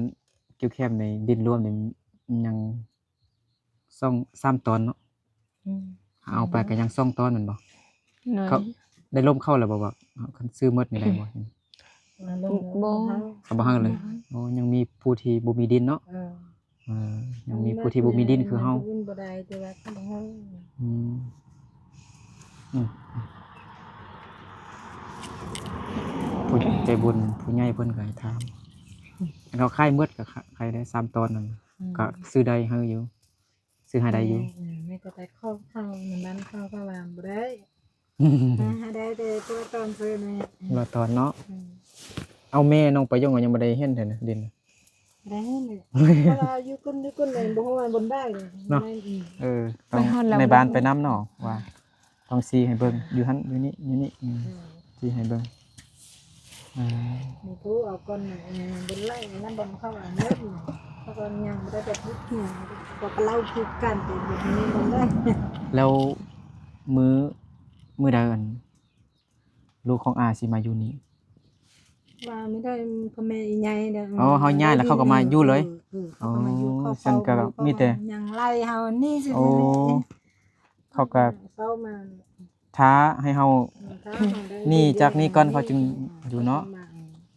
ກິວແຄມນີ້ ດິນລວມນີ້ຍັງສອງສາມຕອນເນາະ ອືມ ເອົາໄປກໍຍັງສອງຕອນແມ່ນບໍ່? ໂດຍ ເຂົາໄດ້ລົມເຂົ້າແລ້ວບໍ່ ວ່າຄັນຊື້ໝົດນີ້ໄດ້ບໍ່? ບໍ່ ເຂົາບໍ່ໃຫ້ເລີຍ ບໍ່ໃຫ້ ໂອ້ ຍັງມີຜູ້ທີ່ບໍ່ມີດິນເນາະ ເອີ ເອີ ຍັງມີຜູ້ທີ່ບໍ່ມີດິນຄືເຮົາ ມັນບໍ່ໄດ້ ແຕ່ວ່າເຂົາບໍ່ຮູ້ ອືມ ອືມ ຜູ້ໃຈບຸນຜູ້ໃຫຍ່ເພິ່ນກໍໃຫ້ຖາມ ເຂົາຂາຍໝົດກໍຂາຍໄດ້ສາມຕອນນັ້ນ ອືມ ກໍຊື້ໄດ້ໃຫ້ຢູ່ ຊື້ໃຫ້ໄດ້ຢູ່ ແມ່ນ ແມ່ນ ແຕ່ໄປຂໍເຂົານຳບ້ານເຂົາ ເຂົາວ່າບໍ່ໄດ້ ໃຫ້ໄດ້ແຕ່ຄົນລະຕອນຊື່ນີ້ ຄົນລະຕອນເນາະ ອືມ ເອົາແມ່ນ້ອງປະຍົງກໍຍັງບໍ່ໄດ້ເຫັນເທື່ອນະ ດິນ ບໍ່ໄດ້ເຫັນເລີຍ ເພາະວ່າຢູ່ກຸ້ນ ຢູ່ກຸ້ນເລີຍ ບໍ່ຮູ້ວ່າບ່ອນໃດເນາະ ອືມ ເອີ ຕ້ອງໃນບ້ານໄປນຳເນາະ ວ່າຕ້ອງຊີ້ໃຫ້ເບິ່ງ ຢູ່ຫັ້ນ ຢູ່ນີ້ ຢູ່ນີ້ ອືມ ເອີ ຊີ້ໃຫ້ເບິ່ງ ອືມ ມີຜູ້ເອົາກ່ອນ ເອີ ບໍ່ໄລ່ນຳບ່ອນເຂົາ ອັນນັ້ນເຂົາກໍຍັງບໍ່ໄດ້ແບບເຮັດຫຍັງ ກໍເລົ່າຄືກັນ ແຕ່ບໍ່ມີບ່ອນໃດ ແລ້ວມື້ ມື້ໃດອັນ ລູກຂອງອາຊິມາຢູ່ນີ້ ວ່າບໍ່ໄດ້ ພໍ່ແມ່ອີ່ໃຫຍ່ເດ້ ອໍ ເຮົາຍ້າຍແລ້ວເຂົາກໍມາຢູ່ເລີຍ ເອີ ເຂົາກໍມາຢູ່ ອໍ ເຂົາ ຊັ້ນກໍມີແຕ່ ຍັງໄລ່ເຮົານີ້ຊື່ ອໍ ເຂົາກໍເຂົ້າມາ ຖ້າໃຫ້ເຮົາ ເອີ ຖ້າເຮົາໄດ້ ໜີຈາກນີ້ກ່ອນ ເຂົາຈຶ່ງຢູ່ເນາະ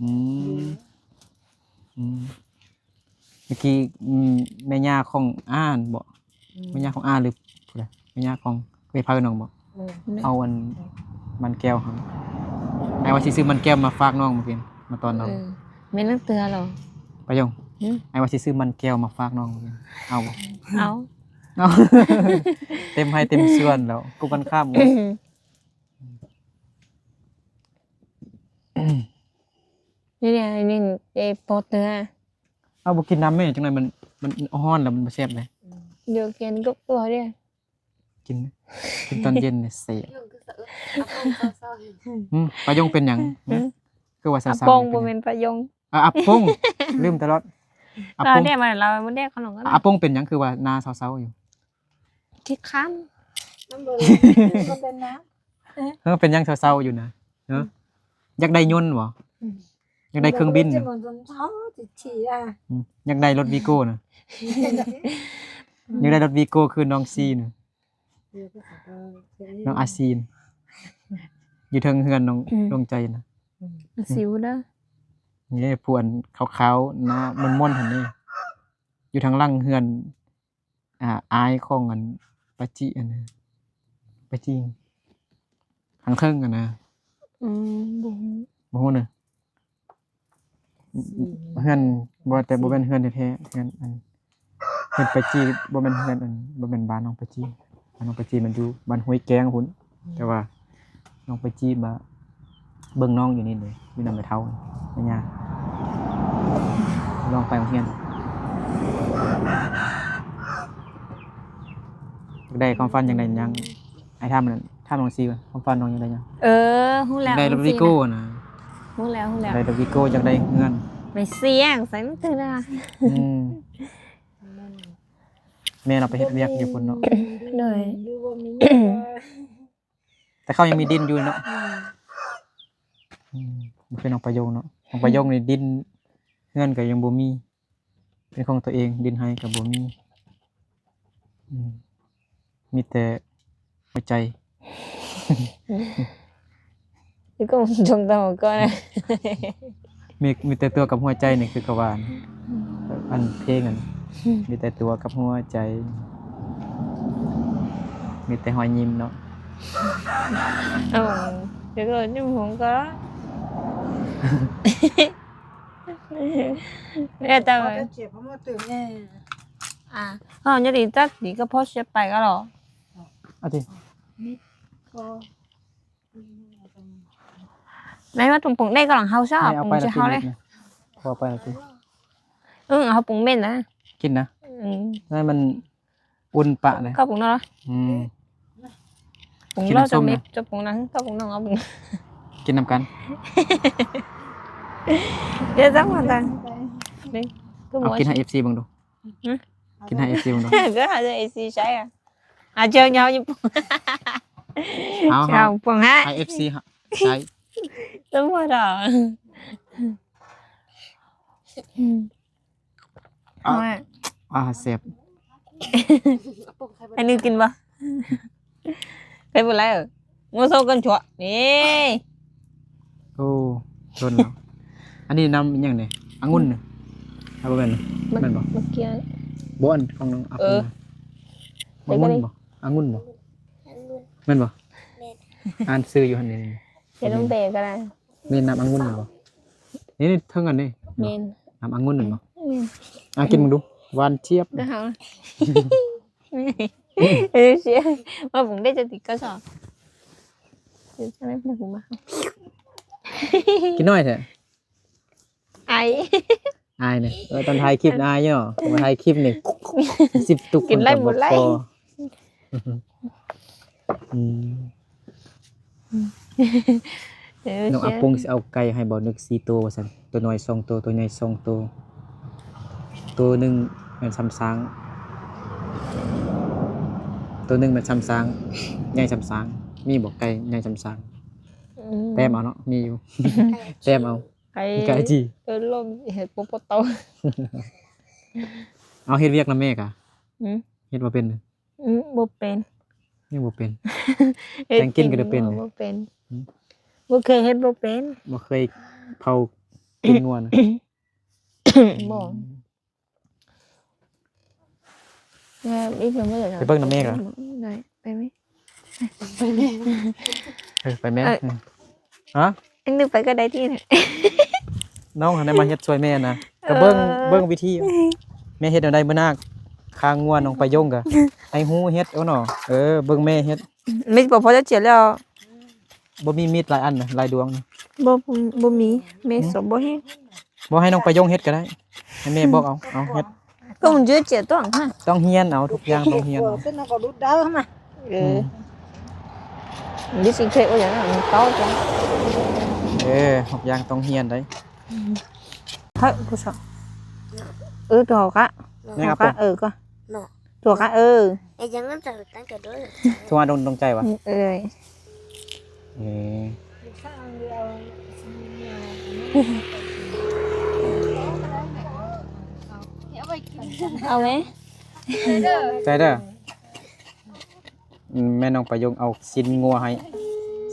ອືມ ອືມ ເມື່ອກີ້ ອືມ ແມ່ຍ່າຂອງອານບໍ ອືມ ແມ່ຍ່າຂອງອານ ຫຼືຜູ້ໃດ ແມ່ຍ່າຂອງເອື້ອຍເພີນ້ອງບໍ ເອີ ເອົາອັນ ເອີ ມັນແກ້ວຫັ້ນ ອ້າຍວ່າຊິຊື້ມັນແກ້ວມາຝາກນ້ອງມື້ກີ້ ມາຕອນເຮົາ ເອີ ແມ່ນເລື່ອງເທື່ອເນາະ ປະຍົງ ຫື ອ້າຍວ່າຊິຊື້ມັນແກ້ວມາຝາກນ້ອງມື້ກີ້ ເອົາບໍ່ ເອົາ ເອົາ ເຕັມໄຮ່ເຕັມສວນແລ້ວ ກຸກັນຂ້າມ ນີ້ ນີ້ ນີ້ ເອ ໂປເຕີ ເອົາ ບໍ່ກິນນ້ຳແມ່ ຈັ່ງໃດມັນ ມັນຮ້ອນແລ້ວມັນບໍ່ແຊບເດ້ ເດີ ກິນກັບຕົວເດ້ ກິນ ກິນຕອນເຢັນນີ້ແຊບ ຫືມ ປາຍົງເປັນຫຍັງ ຫື ຄືວ່າເຊົາໆ ອາປົງ ເປັນຫຍັງ ບໍ່ແມ່ນປາຍົງ ອາ ອາປົງ ລືມຕະຫຼອດ ອາປົງ ເດ້ມາ ລາວບໍ່ໄດ້ຂະໜົມ ອາປົງເປັນຫຍັງ ຄືວ່າໜ້າເສົ້າໆຢູ່ ຂີ້ຄ້ານ ມັນບໍ່ໄດ້ ມັນເປັນນະ ເອີ ເປັນຫຍັງເສົ້າໆຢູ່ນະ ເອີ ຢາກໄດ້ຍົນບໍ່ ອືມ ຢາກໄດ້ເຄື່ອງບິນນະ ອືມ ຢາກໄດ້ລົດວີໂກ້ນະ ອືມ ຢາກໄດ້ລົດວີໂກ້ຄືນ້ອງຊີນະ ນ້ອງອາຊີນ ຢູ່ເທິງເຮືອນນ້ອງ ອືມ ດວງໃຈນະ ອືມ ອາຊີນເດີ ນີ້ຜູ້ອັນຂາວໆ ໜ້າມ່ວນໆ ຫັ້ນເດ້ ຢູ່ທາງຫຼັງເຮືອນ ອ່າ ອ້າຍຂອງອັນປາຈິ ອັນປາຈິ ທາງເທິງຫັ້ນນະ ອືມ ບໍ່ຮູ້ ບໍ່ຮູ້ນະ ເຮືອນ ບໍ່ ແຕ່ບໍ່ແມ່ນເຮືອນແທ້ໆ ເຮືອນອັນ ເຮືອນປາຈິ ບໍ່ແມ່ນເຮືອນອັນ ບໍ່ແມ່ນບ້ານນ້ອງປາຈິ ບ້ານນ້ອງປາຈິມັນຢູ່ບ້ານຫ້ວຍແກ້ງພຸ້ນ ແຕ່ວ່າ ນ້ອງໄປຈີບມາເບິ່ງນ້ອງຢູ່ນີ້ເດ້ ຢູ່ນຳແມ່ເຖົ້າ ແມ່ຍ່າ ນ້ອງໄປໂຮງຮຽນ ຢາກໄດ້ຄວາມຝັນ ຢາກໄດ້ຫຍັງ? ອ້າຍຖາມ ຖາມນ້ອງຊີກ່ອນ ຄວາມຝັນນ້ອງຢາກໄດ້ຫຍັງ? ເອີ ຮູ້ແລ້ວ ຢາກໄດ້ລົດວີໂກ້ນະ ຮູ້ແລ້ວ ຮູ້ແລ້ວ ຢາກໄດ້ລົດວີໂກ້ ຢາກໄດ້ເຮືອນ ແມ່ສຽງ ໃສ່ມືຖືນະ ອືມ ແມ່ລາວໄປເຮັດວຽກຢູ່ພຸ້ນເນາະ ໂດຍ ແຕ່ເຂົາຍັງມີດິນຢູ່ເນາະ ອືມ ອືມ ບໍ່ຄືນ້ອງປາຍົງເນາະ ນ້ອງປາຍົງນີ້ດິນເຮືອນກໍຍັງບໍ່ມີ ເປັນຂອງຕົວເອງ ດິນໄຮ່ກໍບໍ່ມີ ອືມ ມີແຕ່ຫົວໃຈ ແລ້ວກໍຊົມຕາໝາກກ່ອນ ມີ ມີແຕ່ຕົວກັບຫົວໃຈນີ້ຄືກະວ່າ ອັນເພງອັນ ມີແຕ່ຕົວກັບຫົວໃຈ ມີແຕ່ຮອຍຍິ້ມເນາະ ເອີ ແລ້ວກໍຍິ້ມຫົວກໍ ແລ້ວແຕ່ວ່າ ອາ ເຮົາຍັງໄດ້ຈັດດີກໍພໍສຽບໄປກໍລອ ອາຕິ ໃນວ່າຕົງປົງເດ້ກໍຫຼັງເຮົາຊອບ ແມ່ເອົາໄປລະຕິ ເຮົາເລີຍ ເອົາໄປລະຕິ ເອີ ເຮົາປຸງເມັນນະ ກິນນະ ອືມ ໃຫ້ມັນອຸ່ນປະເດ້ ເຂົ້າປຸງເນາະ ອືມ ປຸງເນາະ ເຈົ້າເມັດ ເຈົ້າປຸງນະ ເຂົ້າປຸງນ້ອງ ເອົາປຸງ ກິນນຳກັນ ເດີ ຈັກມາຕັງ ເອົາກິນໃຫ້ເອັຟຊີເບິ່ງດູ ຫື ກິນໃຫ້ເອັຟຊີເບິ່ງດູ ກໍໃຫ້ເອັຟຊີໃຊ້ອະ ອາ ເຈີຍາວຢູ່ ເອົາ ເອົາ ປຸງໃຫ້ ໃຫ້ເອັຟຊີໃຊ້ ສົມມຸດດອກ ອືມ ອາ ອາ ແຊບ ອັນນີ້ກິນບໍ່? ເຄີຍບໍ່ໄດ້ ງົວໂຊກັນຊົ່ວ ນີ້ ໂອ້ ຊົນເນາະ ອັນນີ້ນ້ຳອີຫຍັງນີ້? ອະງຸ່ນນີ້ ອາ ບໍ່ແມ່ນ ແມ່ນບໍ່? ບັກເກຍ ບໍ່ ອັນຂອງນ້ອງອາ ເອີ ປຸ້ງນະ ເຮັດ ມະງຸ່ນບໍ່? ອາງຸ່ນບໍ່? ອາງຸ່ນ ແມ່ນບໍ່? ແມ່ນ ອ່ານຊື່ຢູ່ຫັ້ນນີ້ ເຮັດນ້ຳແປກໍໄດ້ ແມ່ນນ້ຳອາງຸ່ນບໍ່? ນີ້ ນີ້ເທິງອັນນີ້ ແມ່ນ ນ້ຳອາງຸ່ນແມ່ນບໍ່? ແມ່ນ ອ່າ ກິນເບິ່ງດູ ຫວານຈຽບ ເດີເຮົາ ເອີ ເຊຍ ວ່າບຸງໄດ້ຈະຕິດກະສອບ ກິນໜ້ອຍແທ້ ອາຍ ອາຍນີ້ ເອີ ຕອນຖ່າຍຄລິບນະ ອາຍຢູ່ເນາະ ມາຖ່າຍຄລິບນີ້ ສິບຕຸກ ກິນໄດ້ບໍ່ໄດ້ ອືມ ເອີ ນ້ອງອາປົງຊິເອົາໄກ່ໃຫ້ບ່າວນຶກສີ່ໂຕວ່າຊັ້ນ ໂຕນ້ອຍສອງໂຕ ໂຕໃຫຍ່ສອງໂຕ ໂຕໜຶ່ງແມ່ນຊຳຊ້າງ ໂຕໜຶ່ງແມ່ນຊຳຊ້າງ ໃຫຍ່ຊຳຊ້າງ ມີບໍ່ໄກ່ໃຫຍ່ຊຳຊ້າງ? ອືມ ແຕ້ມເອົາເນາະ ມີຢູ່ ແຕ້ມເອົາ ໄກ່ ໄກ່ຈີ່ ເອີ ລົມເຮັດໂປໂປໂຕ ເອົາເຮັດວຽກນຳແມ່ກະ ອືມ ເຮັດບໍ່ເປັນ? ອືມ ບໍ່ເປັນ ຍັງບໍ່ເປັນ ເຮັດ ແກງກິນກໍໄດ້ເປັນ ບໍ່ເປັນ ອືມ ບໍ່ເຄີຍເຮັດ ບໍ່ເປັນ ບໍ່ເຄີຍເຜົາຕີນງົວນະ ບໍ່ ອືມ ແມ່ ອີກໜຶ່ງມື້ ໄປເບິ່ງນຳແມ່ກະ ໄດ້ ໄປໄໝ? ເອີ ໄປແມ່ ເອີ ຮະ? ອັນໜຶ່ງໄປກໍໄດ້ຕິ ນ້ອງຫັ້ນໄດ້ມາເຮັດຊ່ວຍແມ່ນະ ກໍເບິ່ງ ເອີ ເບິ່ງວິທີ ແມ່ເຮັດແນວໃດມື້ໜ້າ ຄາງົວນ້ອງປາຍົງກະໃຫ້ຮູ້ເຮັດ ໂອ້ເນາະ ເອີ ເບິ່ງແມ່ເຮັດ ມີດບໍ່ພໍຈະຈຽດແລ້ວ ບໍ່ມີມີດຫຼາຍອັນນະ ຫຼາຍດວງນະ ບໍ່ ບໍ່ມີ ແມ່ ອືມ ສອບບໍ່ແຮງ ບໍ່ໃຫ້ນ້ອງປາຍົງເຮັດກໍໄດ້ ໃຫ້ແມ່ບອກເອົາ ເອົາເຮັດ ກໍມັນຈະຈຽດຕ້ອງ ຕ້ອງຮຽນເອົາ ທຸກຢ່າງຕ້ອງຮຽນເອົາ ເອີ ອືມ ນີ້ຊິເຄໂອຢ່າງນັ້ນ ເຕົ້າຈັງ ເອີ ທຸກຢ່າງຕ້ອງຮຽນໄດ໋ ເຮີ້ຍ ຜູ້ສາວ ເອີ ຕົວກະ ແມ່ນອາປົງ ເອີ ກໍ ຕົວກະ ເອີ ເອີ ຍັງນັ້ນຈະຕັ້ງໃຈດ້ວຍ ໂທຫາດວງ ດວງໃຈຫວາ? ເອີຍ ເອີ ເອົາແມ ໃຈເດີ ແມ່ນ້ອງປາຍົງເອົາຊີ້ນງົວໃຫ້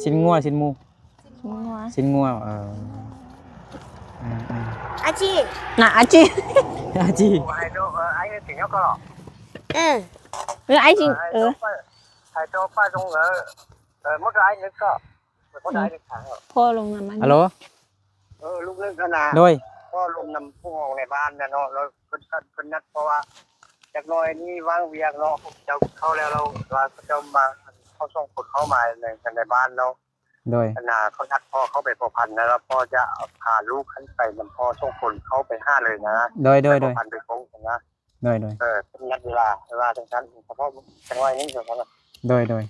ຊີ້ນງົວ ຊີ້ນໝູ ຊີ້ນງົວ ຊີ້ນງົວ ເອີ ອືມໆ ອາຈີ່ ນະ ອາຈີ່ ອາຈີ່ ເອີ ເອີ ອາຈີ່ ເອີ ພໍ່ລົງນຳມັນ ອາໂຫຼ ເອີ ລູກໜຶ່ງຫັ້ນນະ ໂດຍ ພໍ່ລົງນຳຜູ້ຫ້ອງໃນບ້ານນະເນາະ ແລ້ວເພິ່ນ ເພິ່ນນັດ ເພາະວ່າຈັກໜ້ອຍນີ້ວ່າງວຽກເນາະ ເຂົາເຈົ້າເຂົ້າແລ້ວ ແລ້ວວ່າເຂົາເຈົ້າມາ ເຂົາສອງຄົນເຂົ້າມາໃນ ໃນບ້ານເນາະ ໂດຍ ອັນນ່າ ເຂົານັດພໍ່ເຂົ້າໄປພົວພັນນະ ແລ້ວພໍ່ຈະພາລູກຫັ້ນໄປນຳພໍ່ສອງຄົນເຂົ້າໄປຫາເລີຍນະ ໂດຍ ໂດຍ ໂດຍ ໄປພົວພັນໂດຍກົງນະ ໂດຍ ໂດຍ ເອີ ເພິ່ນນັດເວລາ ເວລາຈັ່ງຊັ້ນ ສະເພາະຈັກໜ້ອຍນີ້ ໂດຍ ໂດຍ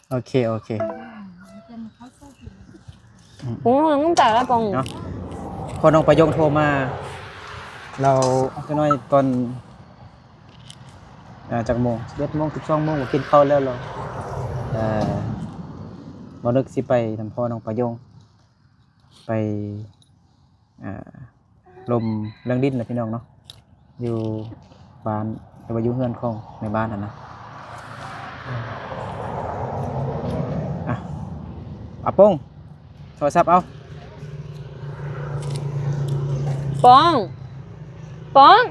ໂອເຄ ໂອເຄ ອືມ ອືມ ມັນແຕກແລ້ວປອງ ເນາະ ພໍນ້ອງປາຍົງໂທມາ ແລ້ວຈັກໜ້ອຍຕອນ ອ່າ ຈັກໂມງ ສິບເອັດໂມງ ສິບສອງໂມງ ກໍກິນເຂົ້າແລ້ວ ແລ້ວ ເອີ ບໍ່ນຶກຊິໄປນຳພໍ່ນ້ອງປາຍົງ ໄປ ອ່າ ລົມເລື່ອງດິນລະພີ່ນ້ອງເນາະ ຢູ່ບ້ານ ຫຼືວ່າຢູ່ເຮືອນຂອງໃນບ້ານຫັ້ນນະ ອ່ະ ອາປົງ ໂທລະສັບເອົາ ປອງ ປອງ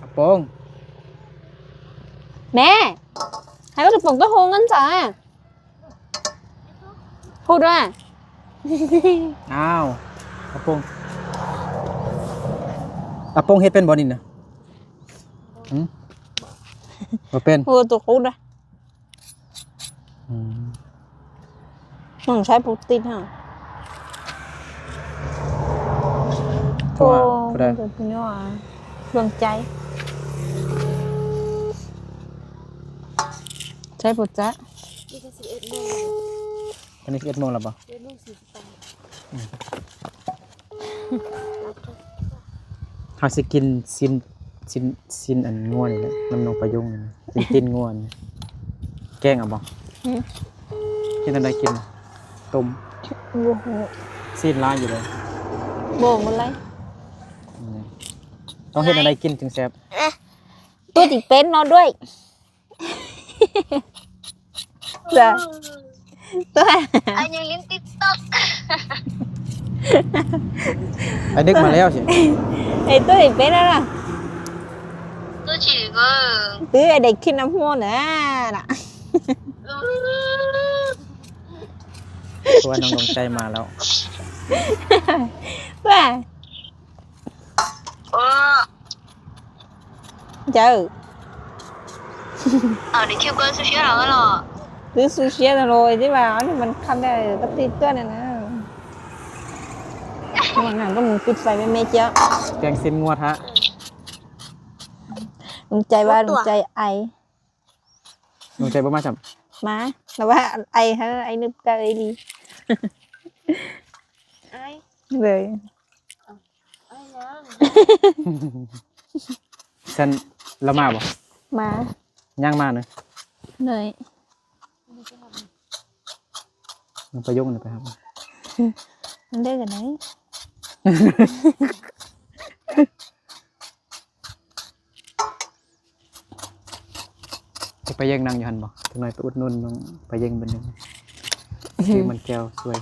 ອາປົງ ແມ່ ໃຫ້ປາກະປົງໄປໂຮງເງິນຈ້າ. ພຸດວ່າ ອ້າວ ອາປົງ ອາປົງເຮັດເປັນບໍ່ນີ້ນະ? ຫື? ບໍ່ເປັນ. ໂອ້ ຕົວຄຸດນະ. ອືມ ຕ້ອງໃຊ້ໂປຣຕີນຫັ້ນ. ໂທຫາຜູ້ໃດ? ເບິ່ງໃຈ ໃຊ້ໂປຣຈັກ. ນີ້ກໍສິບເອັດໂມງແລ້ວ. ຕອນນີ້ສິບເອັດໂມງແລ້ວບໍ່? ສິບເອັດໂມງສີ່ສິບແປດ. ອືມ ເຮົາຊິກິນຊີ້ນ ຊີ້ນ ຊີ້ນອັນງົວນີ້ແຫຼະ ນຳນ້ອງປາຍຸງນີ້ ກິນຕີນງົວນີ້ ແກງເອົາບໍ່? ຫື? ເຮັດແນວໃດກິນ? ຕົ້ມ? ບໍ່ຮູ້. ຊີ້ນຫຼາຍຢູ່ເດ້. ບໍ່ ບໍ່ຫຼາຍ. ອືມ ຕ້ອງເຮັດແນວໃດກິນຈຶ່ງແຊບ? ຕົວະຕິເປັນເນາະດ້ວຍ. ຕົວະ ອັນຍັງຫຼິ້ນຕິກຕັອກ. ໄອ້ດຶກມາແລ້ວຊິ. ໄອ້ຕຸ້ຍເປັນແລ້ວນະ. ເອີ ເອີ ໄດ້ກິນນ້ຳຮ້ອນນະ ນະ ເອີ ຕົວະ ນ້ອງດວງໃຈມາແລ້ວ ວ່າ ເອີ ເຈົ້າ ເອົາ ໄດ້ຄິວເກີນຊູຊິລາວລະ ຄືຊູຊິລາວ ທີ່ວ່າອັນນີ້ມັນຄຳໄດ້ປະຕິດຕົວນັ້ນນະ ມັນຫຍັງກໍມີ ປິດໄຟແມ່ໆ ເຈົ້າ ແກງຊີ້ນງົວທະ ລຸງໃຈວ່າ ລຸງໃຈໄອ ລຸງໃຈບໍ່ມາຊ້ຳ ມາ ແຕ່ວ່າໄອຫັ້ນ ໄອນຶບກະເອີຍດີ ໄອ ເລີຍ ອ້າຍຍ່າງ ຊັ້ນລາວມາບໍ່? ມາ ຍ່າງມາເນາະ ເລີຍ ນ້ອງປາຍົງນະໄປຫາ ມັນເດີກັນໄດ ຈະໄປເຢີງນັ່ງຢູ່ຫັ້ນບໍ່? ຈັກໜ້ອຍໄປອຸດໜູນນ້ອງປາເຢີງເບິ່ງ ຊື່ມັນແກ້ວສວຍ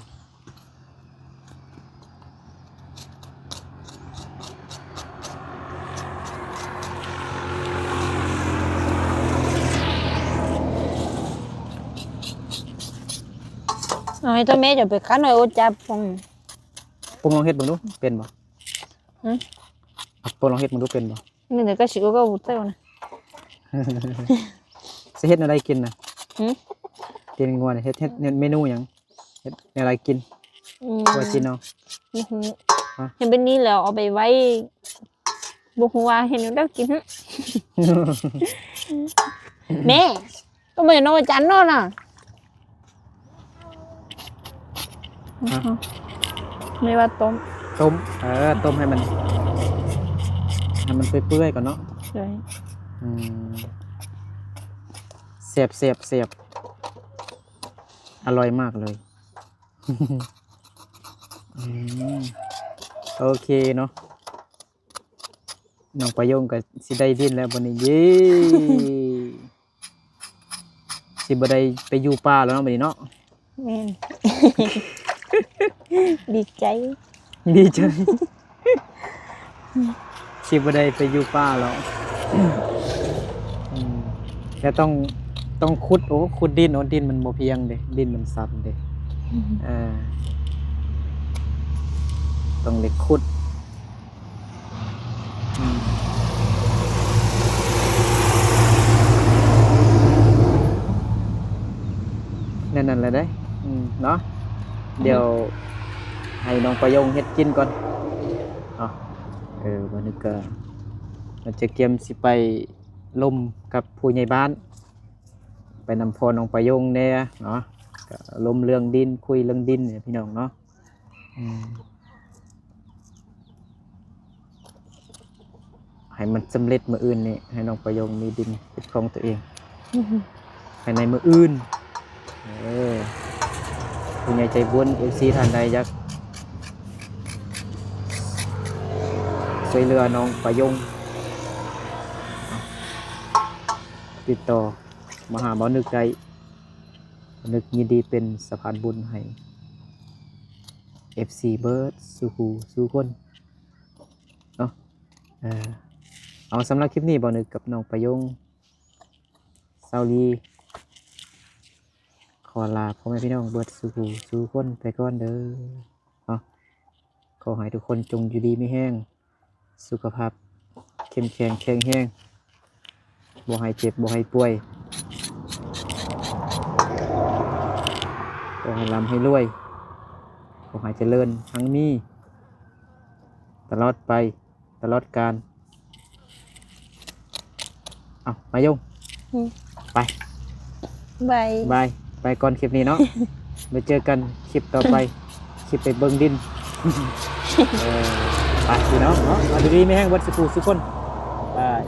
ເອົາໃຫ້ຕົວແມ່ເຈົ້າໄປຂັນໜ້ອຍ ໂອຈັບປົງ ປົງລອງເຮັດເບິ່ງດູ ເປັນບໍ່? ຫຶ? ປົງລອງເຮັດເບິ່ງດູ ເປັນບໍ່? ນີ້ແຫຼະ ກະຊິເອົາເຂົ້າເຈົ້ານະ ຊິເຮັດແນວໃດກິນນະ? ຫຶ? ຕີນງົວນີ້ ເຮັດ ເຮັດເມນູຫຍັງ? ເຮັດແນວໃດກິນ? ອືມ ຕົວະຈີນເນາະ ບໍ່ຮູ້ ຮະ? ເຮັດແບບນີ້ແລ້ວເອົາໄປໄວ້ ບໍ່ຮູ້ວ່າເຮັດແນວໃດກິນ ແມ່ ຕ້ອງໄປນອນຈັນເນາະນະ ຮະ? ແມ່ວ່າຕົ້ມ ຕົ້ມ ເອີ ຕົ້ມໃຫ້ມັນ ໃຫ້ມັນເປື່ອຍໆກ່ອນເນາະ ໃຊ່ ອືມ ແຊບໆໆ ອະລ່ອຍມາກເລີຍ ອືມ ໂອເຄເນາະ ນ້ອງປາຍົງກໍຊິໄດ້ດິນແລ້ວບັດນີ້ ເຢ້ ຊິບໍ່ໄດ້ໄປຢູ່ປ່າແລ້ວເນາະ ບັດນີ້ເນາະ ແມ່ນ ດີໃຈ ດີໃຈ ຊິບໍ່ໄດ້ໄປຢູ່ປ່າແລ້ວ ອືມ ແຕ່ຕ້ອງ ຕ້ອງຂຸດ ໂອ້ ຂຸດດິນ ໂອ້ ດິນມັນບໍ່ພຽງເດ້ ດິນມັນຊັນເດ້ ອືມ ເອີ ຕ້ອງໄດ້ຂຸດ ອືມ ແນວນັ້ນແຫຼະເດ້ ອືມ ເນາະ ອືມ ດຽວໃຫ້ນ້ອງປາຍົງເຮັດກິນກ່ອນເນາະ ເອີ ບັດນີ້ກະ ມັນຈະກຽມຊິໄປລົມກັບຜູ້ໃຫຍ່ບ້ານ ໄປນຳພໍ່ນ້ອງປາຍົງແດ່ເນາະ ກະລົມເລື່ອງດິນ ຄຸຍເລື່ອງດິນນີ້ພີ່ນ້ອງເນາະ ອືມ ໃຫ້ມັນສຳເລັດມື້ອື່ນນີ້ ໃຫ້ນ້ອງປາຍົງມີດິນເປັນຂອງຕົວເອງ ພາຍໃນມື້ອື່ນ ເອີ ຜູ້ໃຫຍ່ໃຈບຸນ ເອັຟຊີ ທ່ານໃດຢາກຊ່ວຍເຫຼືອນ້ອງປາຍົງ ຕິດຕໍ່ມາຫາບ່າວນຶກໄດ້ ບ່າວນຶກຍິນດີເປັນສະພານບຸນໃຫ້ ເອັຟຊີ ເບິດສູ່ຜູ້ສູ່ຄົນເນາະ ເອີ ເອົາ ສຳລັບຄລິບນີ້ ບ່າວນຶກກັບນ້ອງປາຍົງ ສາວລີ ຂໍລາພໍ່ແມ່ພີ່ນ້ອງເບິດສູ່ຜູ້ສູ່ຄົນໄປກ່ອນເດີເນາະ ຂໍໃຫ້ທຸກຄົນຈົ່ງຢູ່ດີມີແຮງ ສຸຂະພາບເຂັ້ມແຂງແຂງແຮງ ບໍ່ໃຫ້ເຈັບບໍ່ໃຫ້ປ່ວຍ ຂໍໃຫ້ລ່ຳໃຫ້ລວຍ ຂໍໃຫ້ຈະເລີນຮັ່ງມີ ຕະຫຼອດໄປ ຕະຫຼອດການ ເອົ້າ ມາຍົງ ອືມ ໄປ ບາຍ ບາຍ ໄປກ່ອນຄລິບນີ້ເນາະ ໄວ້ເຈີກັນຄລິບຕໍ່ໄປ ຄລິບໄປເບິ່ງດິນ ເອີ ໄປພີ່ນ້ອງເນາະ ເອົາຢູ່ດີມີແຮງເບິດສູ່ຜູ້ສູ່ຄົນ ບາຍ.